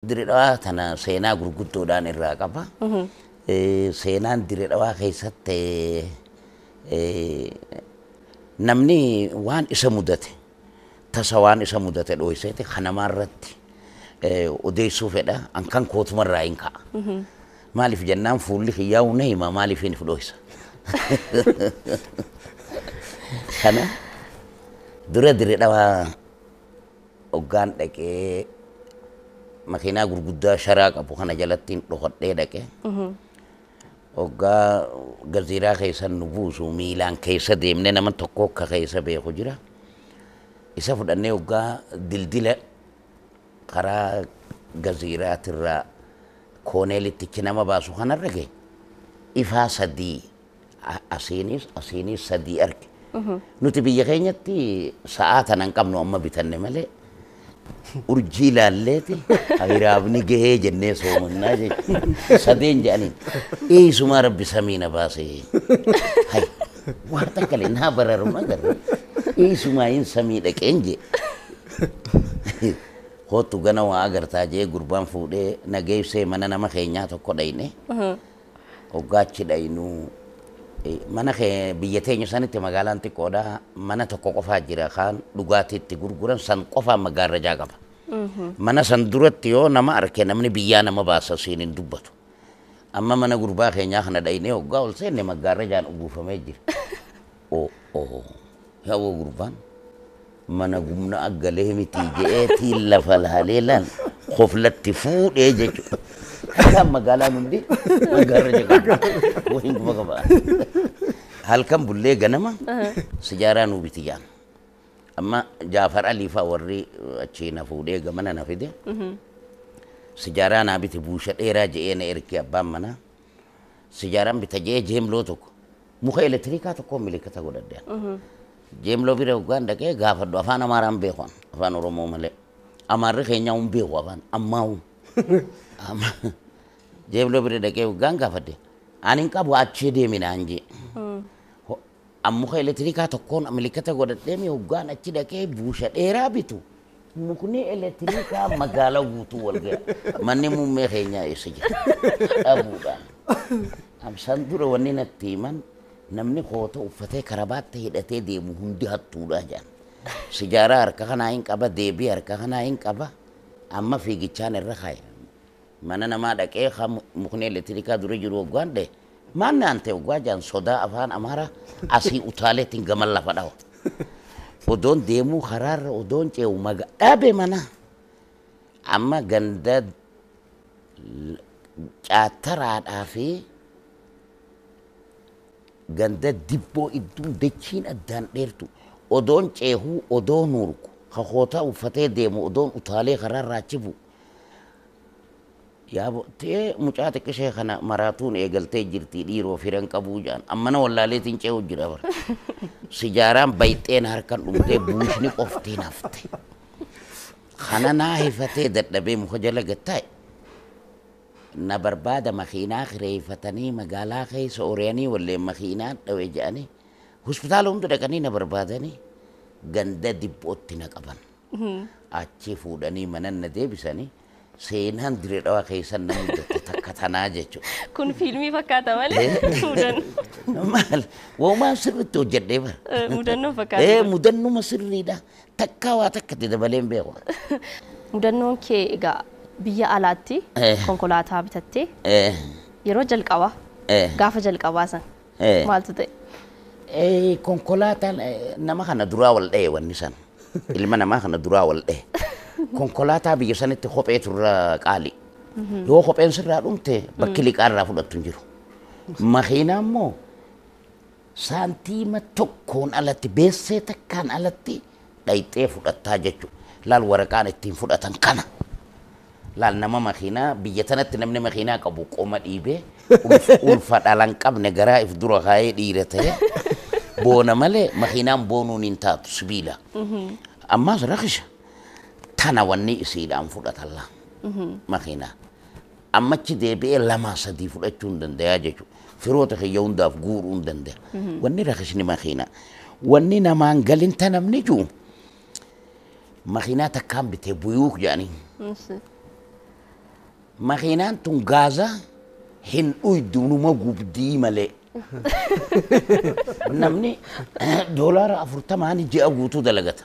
Dirree Dhawaa tana seenaa gurguddoodhaan irraa qaba. Seenaan Dirree Dhawaa keessatti namni waan isa mudate tasa waan isa mudate dhohiseeti kanamaa irratti odeessuu fedha. An kan kootumarraa hin ka'a. Maaliif jennaan fuulli kiyyaa'u na hima, maaliif hin dhohisa. Kana dura Dirree Dhawaa hoggaan dhaqee makiinaa gurguddaa sharaa qabu kana jalatti dhokadhee dhaqee, hoggaa gaziiraa keessa nu buusu miilaan keessa deemnee nama tokko akka keessa beeku jira. Isa fudhannee hoggaa dildila karaa gaziiraatirraa kooneelittichi nama baasu kanarra gahe, ifaa sadii asiinis asiinis sadii arge. Nuti biyya keenyatti sa'aa tana hin qabnu, amma bitanne malee urjii ilaalleeti hiraabni gahee jennee soomannaa jechuudha. Sadeen jedhaniin eessumaa rabbi samii na baasee. Hay waan takka illee naa bararuma agarra. Eessumaa hin samii dhaqeen jee. Kootu gana waa agartaa jee gurbaan fuudhee na geessee mana nama keenyaa tokko dhayne. Hoggaachi dhaynuu mana kee biyya teenya sanitti magaalaan xiqqoodha, mana tokko qofaa jira kaan dhugaatii itti gurguran, san qofaa magaarrajaa qaba. Mana san duratti yoo nama arke namni biyyaa nama baasa, siin hin dubbatu. Amma mana gurbaa keenyaa kana dhaynee hoggaa ol seenne magaarrajaan uwwifamee jira. Oo oo, yaa'oo gurbaan mana gumna aggalee miti je'eetiin lafa laalee laal koflatti fuudhee jechuudha. Kan magaalaan hundi magaarraja qaba. Wayin kuma qaba. Halkan bullee ganama sijaaraa nuu biti jaan. Amma Jaafar Alii fa'a warri achii na fuudhee gamana na fide. Sijaaraa naa biti buusha dheeraa je'ee na erge abbaan manaa. Sijaaraan bita je'ee jeemloo tokko muka elektirikaa tokko milikata godhadhe. Jeemloo bira hoggaan dhaqee gaafadhu afaan Amaaraan beeku, afaan Oromoo malee. Amaarri keenyaa hin beeku afaan ammaa'u. Jeemloo bira dhaqee hoggaan gaafadhe. Ani hin qabu, achii deeminaan jee. Muka elektirikaa tokkoon milikata godhadhee mi hoggaan achi dhaqee buusha dheeraa bitu. Mukni elektirikaa magaalaa guutuu wal ga'a. Manni muummee keenyaa eessa jira? Dhabuudhaan. Amsaan dura wanni natti himan namni koota uffatee karabaatti hidhatee deemu hundi hattuudha jedhan. Sijaaraa harka kanaa hin qaba, deebii harka kanaa hin qaba. Amma fiigichaan irra kaa'e. Mana namaa dhaqee mukni elektirikaa dura jiru hoggaan dha'e. Maan naan ta'e hoggaa jaan sodaa afaan Amaaraa asii utaaleetiin gaman lafa dhawa. Odoon deemuu karaarra odoon ce'u maga dhabe mana. Amma ganda caattaraadhaa fi ganda dibboo idduun dachiin addaan dheertu odoon ceehuu odoon hurku kakootaa uffatee deemu odoon utaalee karaarraa achi bu'u. Yaa ta'ee mucaa xiqqishee kana maraatuun eegaltee jirti dhiiroo firan qabuu jaan ammana wallaaleetiin ce'uu jira bara. Sijaaraan bayxeen harkan dhumtee buushni qoftiin hafte. Kana naa hifatee dadhabee muka jala gattaa'e. Na barbaada makiinaa kireeffatanii magaalaa keessa ori'anii walleen makiinaa dhawe jedhanii hospitaala hunda dhaqanii na barbaadanii ganda dibbootti na qaban. Achi fuudhanii mana na deebisanii, seenaan Dirree Dhawaa keessan na mudate takka tanaa jechuudha. Kun fiilmii fakkaata malee mudannoo. Maal waumaan sirriitti hojjedhee bara. Mudannoo fakkaata. Mudannuma sirriidha. Takkaa waa takka itti dabalee hin beeku. Mudannoon kee egaa biyya alaatti konkolaataa bitattee yeroo jalqabaa gaafa jalqabaa san maaltu ta'e? Konkolaataan nama kana duraa wal dha'e wanni san. Ilma namaa kana duraa wal dha'e. Konkolaataa biyya sanitti kophee turra qaali. Yoo kopheen sirraa dhumte bakki liqaa irraa fudhattu hin jiru. Makiinaa immoo saantiima tokkoon alatti beessee takkaan alatti dhayxee fudhattaa jechuudha. Laal waraqaan ittiin fudhatan kana. Laal nama makiinaa biyya tanatti namni makiinaa qabu qoma dhiibee ulfa dhala hin qabne garaa if dura kaayee dhiira ta'e boona malee makiinaan boonuun hin taatu sibiila. Ammaas rakisha. Tana wanni isiidhaan fudhatan laa makiinaa. Ammachi deebi'ee lamaa sadii fudhachuu hin dandayaa jechuudha. Firoota kiyya hundaaf guuruu hin danda'a. Wanni rakisni makiinaa. Wanni namaan galin ta namni jiru makiinaa takkaan bitee buyuuk jedhanii. Makiinaan tun gaaza hin dhuydu numa gubdii malee. Namni $40 ji'a guutuu dalagata.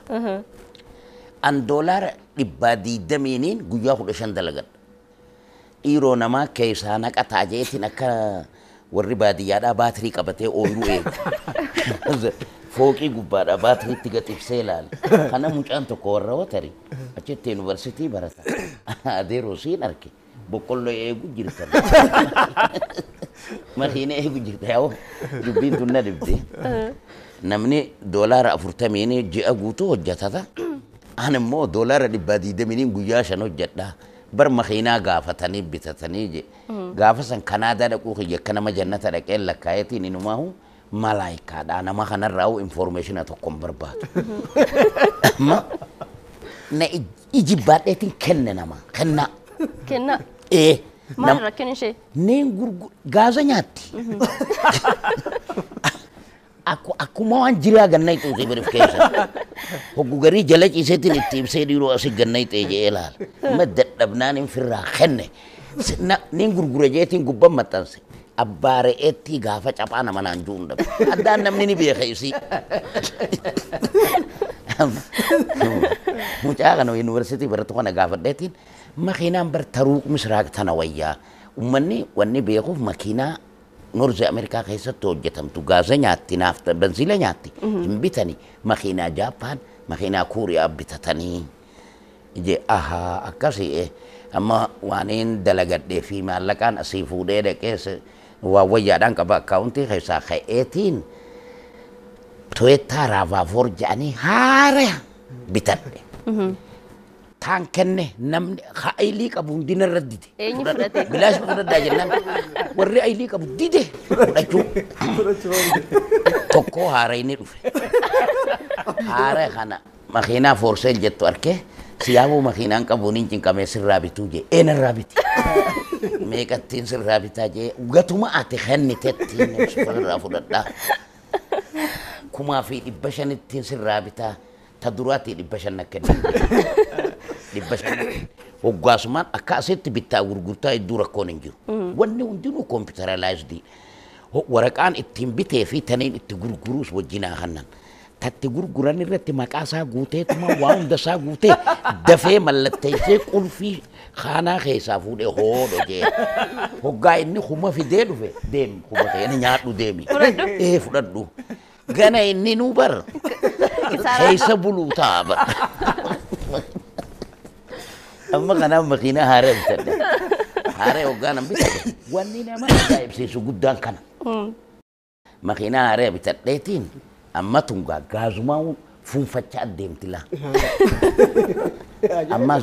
An $120 guyyaa 15 dalagadha. Dhiiroo namaa keessaa naqataa jeetiin akka warri baadiyyaadhaa baatirii qabatee ooyiruu eegu. Fooqii gubbaadhaa baatiriitti gaxibsee ilaala. Kana mucaan tokko warra watarii achitti yuunivarsiitii barata. Adeeroo siin arge boqqolloo eegu jirtan. Makiina eegu jirta yaa'u dubbiin tun na dhibde. Namni $40 ji'a guutuu hojjetata. An immoo $120 guyyaa 5 hojjedha. Bar makiinaa gaafatanii bitatanii je. Gaafa san Kanaadaa dhaquu kiyya akka nama jannata dhaqee lakkaayetiin inumaahu malaayikaadha. Nama kanarraa informeeshina tokko hin barbaadu. Amma na ijibbaadheetiin kenne nama kennaa. Kennaa? Ee. Maal rakkin ishee? Neen gaaza nyaatti. Akkuma waan jiraa ganna ixuutii biriif keessa. Hoggu garii jala ciiseetiin itti ibsee dhiiroo asii ganna ixee jedhee ilaala. Amma dadhabnaan hin firraa kenne. Niin gurgura jeetiin gubban maxxanse. Abbaa re'eetti gaafa caphaa nama naan ju'uun dhabe. Addaan namni ni beeka isii. Mucaa kana yuunivarsiitii baratu kana gaafadheetiin makiinaan bar taruuq misraaq tana wayyaa. Uummanni wanni beekuuf makiinaa North Ameerikaa keessatti hojjetamtu gaaza nyaatti naafta benziila nyaatti hin bitani makiinaa Jaappaan makiinaa Kuuriyaa bitatanii je ahaa akkasii amma waaniin dalagadhee fi maallaqaan asii fuudhee dhaqee waa wayyaadhaan qaba akkaawuntii keessaa ka'eetiin Toyota RAV4 jedhanii haara bitadhe. Taan kenne namni aylii qabu hundina irra dide. Eenyu fudhate? Bilaash fudhadhaa jennaan warri aylii qabu dide fudhachuu. Tokko haara inni dhufe. Haara kana makiinaa foorseel jettu arkee siyaabuu makiinaan qabuun hin cinqamee sirraa bituu jee eenarraa biti. Meeqattiin sirraa bitaa jee gatuma ati kennitettiin sirraa fudhadhaa. 1500 sirraa bitaa ta duraatii 500 kennan. 500 hoggaasumaan akka asitti bittaa gurgurtaa hedduu rakkoon hin jiru. Wanni hundinuu kompiitaralaayizdi. Waraqaan ittiin bitee fi taniin itti gurguruus wajjinaa kannan. Tatti gurguran irratti maqaa isaa guuteetuma waa hunda isaa guutee dafee mallatteessee qulfii kaanaa keessaa fuudhee hoodho jee. Hoggaa inni kuma fidee dhufe deemi kuma ta'e nyaadhu deemi. Ee fudhadhu. Gana inni nuu bar keessa buluu ta'a bar. Amma kanaaf makiinaa haaraa bitadhe. Haaraa hoggaa nan bitadhe. Wanni nama ajaa'ibsiisu guddaan kana. Makiinaa haaraa bitadheetiin amma tun gaazumaa fuunfachaa adeemti laa. Amma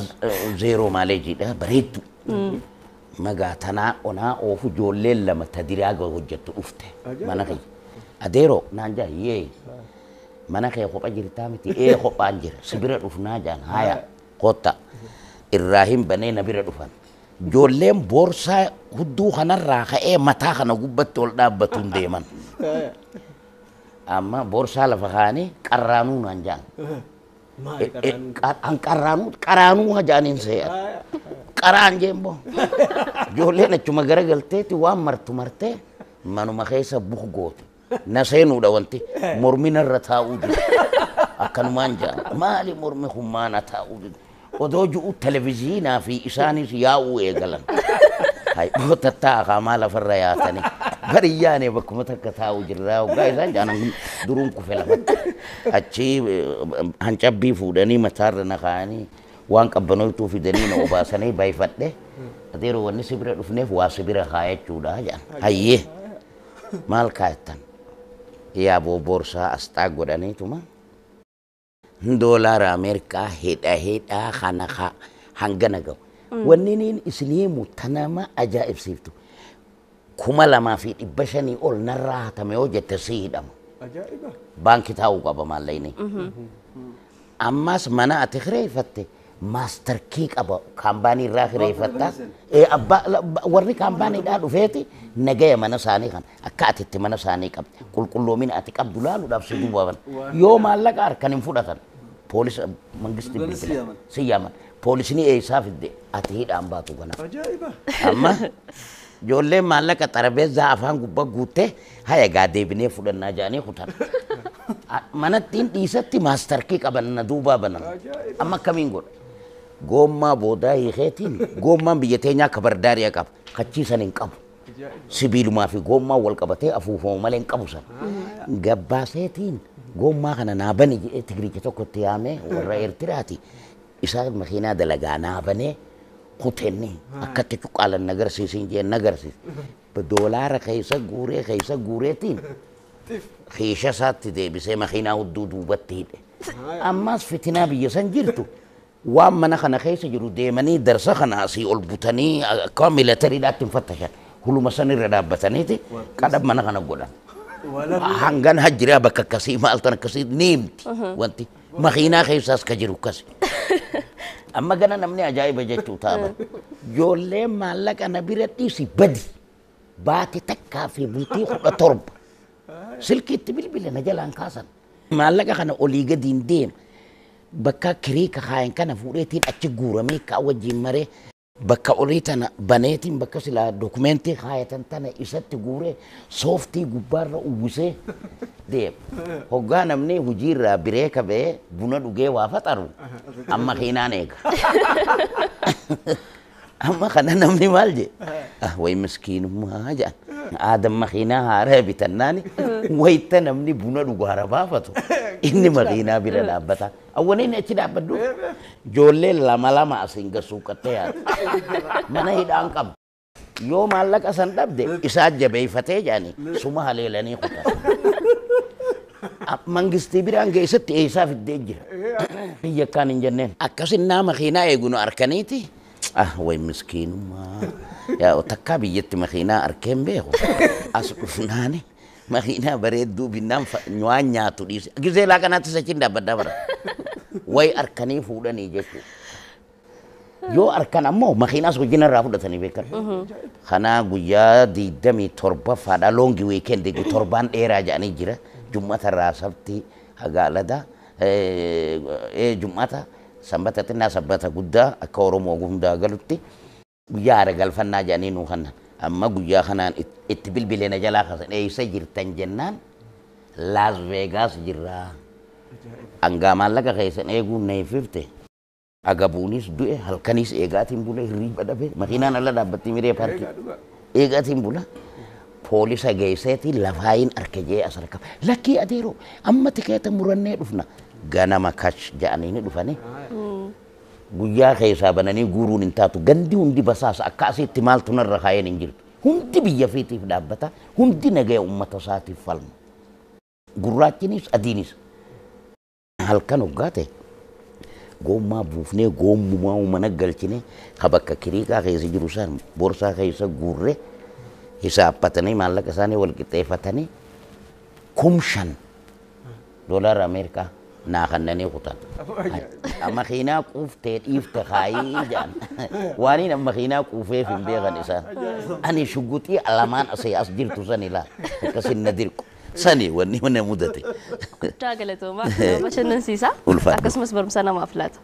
zeeroo maaleejiidha bareeddu. Magaa tanaa onaa oofu ijoolleen lama ta diraa hojjettu dhufte mana kiyya. Adeeroo naan jaa yee mana kee kopha jirtaa miti ee kophaan jira si bira dhufnaa jaan haya kotta irraa hin banee na bira dhufan. Ijoolleen boorsaa hudduu kanarraa ka'ee mataa kana gubbatti ol dhaabbatuun deeman. Amma boorsaa lafa kaanii qarraanuu naan jaan. An qarraanuu qaraanuu hajaaniin se'an. Qaraan jeen boo. Ijoolleen achuma garagalteeti waan martu martee manuma keessa buku goote. Na seenuudha wanti mormi narra taa'uu jiru. Akkanumaan jaan maali mormi kun maana taa'uu jiru. Odoo ji'u televizyiinaa fi isaanis yaa'uu eegalan. Hayyoota taa'aa maa lafarra yaatanii. Bariyyaane bakkuma takka taa'uu jirraa hoggaa isaan jaanan duruun kufe lafatti. Achi hancabbii fuudhanii mataarra na kaa'anii waan qabbanootuu fidanii na obaasanii baay'ifadhe. Adeeroo wanni si bira dhufneef waa si bira kaayachuudha jaan. Hayyee maal kaayattan? Yaaboo boorsaa asxaa godhaniituma. Doolaara Ameerikaa hidha hidhaa kana hangana gahu. Wanni niin isin himu tanama ajaa'ibsiiftu. 2500 ol narraa hatame yoo jette si hidhama. Ajaa'iba! Baankii taa'uu qaba maallaqni. Ammas mana ati kireeffatte maaster kii qaba kaampaanii irraa kireeffatta. Abbaa warri kaampaaniidhaa dhufeeti nagaya mana isaanii kana akka ati itti mana isaanii qabde qulqulloomina ati qabdu laaluudhaaf si duubaban. Yoo maallaqa harkan hin fudhatan poolisa mangisti bilbila si yaaman. Poolisni eessaa fidde ati hidhaan baatu kana. Ajaa'iba. Amma ijoolleen maallaqa xarabeessaa afaan gubbaa guuttee haya gaa deebinee fudhannaa jedhanii kutan. Manattiin dhiisatti maastarkii qaban na duubaa banan. Amma akkamiin godha? Goommaa boodaa hiikeetiin goommaan biyya teenyaa akka bardaariyaa qaba. Kachiisan hin qabu. Sibiilumaa fi goommaa wal qabatee afuufamu malee hin qabu sana. Gabbaaseetiin goommaa kana naa bani jedhee Tigiricha tokkotti yaamee warra Eertiraati. Isaan makiinaa dalagaa naa banee kutenni akkatti cuqqaalan nagarsiisin jeen nagarsiis. Doolaara keessa guuree keessa guureetiin keesha isaatti deebisee makiinaa hudduu duubatti hidhe. Ammas fitinaa biyya san jirtu waan mana kana keessa jiru deemanii darsa kana asii ol butanii akka milatariidhaatti hin fattashan. Huluma san irra dhaabbataniiti qadha mana kana godhan. Hangan hajjiraa bakka akkasii maaltan akkasii ni himti wanti makiinaa keessaas ka jiru akkasi. Amma gana namni ajaa'iba jechuu taaba. Ijoolleen maallaqa na bira dhiisi badi baate takkaa fi bultii 17 silkiitti bilbile na jalaan kaasan. Maallaqa kana olii gadiin deema. Bakka kiriika kaayan kana fuudheetiin achi guuramee kaa wajjin maree bakka olii tana baneetiin bakka silaa dokumentii kaayatan tana isatti guuree sooftii gubbaarra uwwisee deema. Hoggaa namni hojiirraa biree kabee buna dhugee waa faxaru amma makiinaan eega. Amma kana namni maal jee? Way miskiinummaa jedhan. Aadam makiinaa haaraa bitannaani wayita namni buna dhugu hara baafatu inni makiinaa bira dhaabbata. Awwaniin achi dhaabbadhu ijoollee lama lama asiin gasuuqattee yaadu. Mana hidhaan qabu. Yoo maallaqa san dhabde isaa jabeeffatee jedhani suma haleelanii kutan. Mangistii biraan geessatti eessaa fiddee jira. Biyya akkaan hin jenneen. Akkasinnaa makiinaa eegu nu arkaniiti. Way miskiinummaa. Yaa takkaa biyyatti makiinaa arkeen beeku. As dhufnaani makiinaa bareedduu binnaan waan nyaatu dhiise. Gizee laa kanaatti achiin dhaabbaddaa bara. Way arkanii fuudhanii jechuudha. Yoo arkan ammoo makiinaas wajjin irraa fudhatanii beekan. Kanaa guyyaa 27ffaadha loongi weekend torbaan dheeraa jedhanii jira. Jummata irraa sabti haga aladaa jummata sanbata xinnaa sanbata guddaa akka Oromoo hundaa galutti guyyaa haara galfannaa jedhanii nuu kannan. Amma guyyaa kanaan itti bilbilee na jalaa kaasan eessa jirtan jennaan Las Vegas jirraa. Hangaa maallaqa keessan eeguun na hififte. Agabuunis du'e halkanis eegaatiin bula hirriiba dhabe makiinaan ala dhaabbatti miree paarkii eegaatiin bula. Poolisa geesseeti lafaayin arke jee as harka lakkii adeeroo amma tikeeta murannee dhufna ganama kash jedhanii ni dhufanii. Guyyaa keessaa bananii guuruun hin taatu gandi hundi basaasa akka asitti maaltu narra kaayeen hin jirtu. Hundi biyya fiitiif dhaabbata hundi nagaya uummata isaatiif falma. Gurraachinis adiinis. Halkan hoggaa ta'e goommaa buufnee goommumaa mana galchine ka bakka kiriiqaa keessa jiru san borsaa keessa guurree hisaabbatanii maallaqa isaanii wal qixxeeffatanii 5,000 doolaara Ameerikaa naa kannanii kutan. Makiinaa quuftee dhiifte kaayii jedhan. Waan inni makiinaa quufeef hin beekan isaan. Ani shuguxii lamaan asii as jirtu san ilaala. Akkasin na dirqu. Sani wanni mana mudate. Guddaa galatoomaa nama bashannansiisa. Akkasumas barumsa namaaf laata.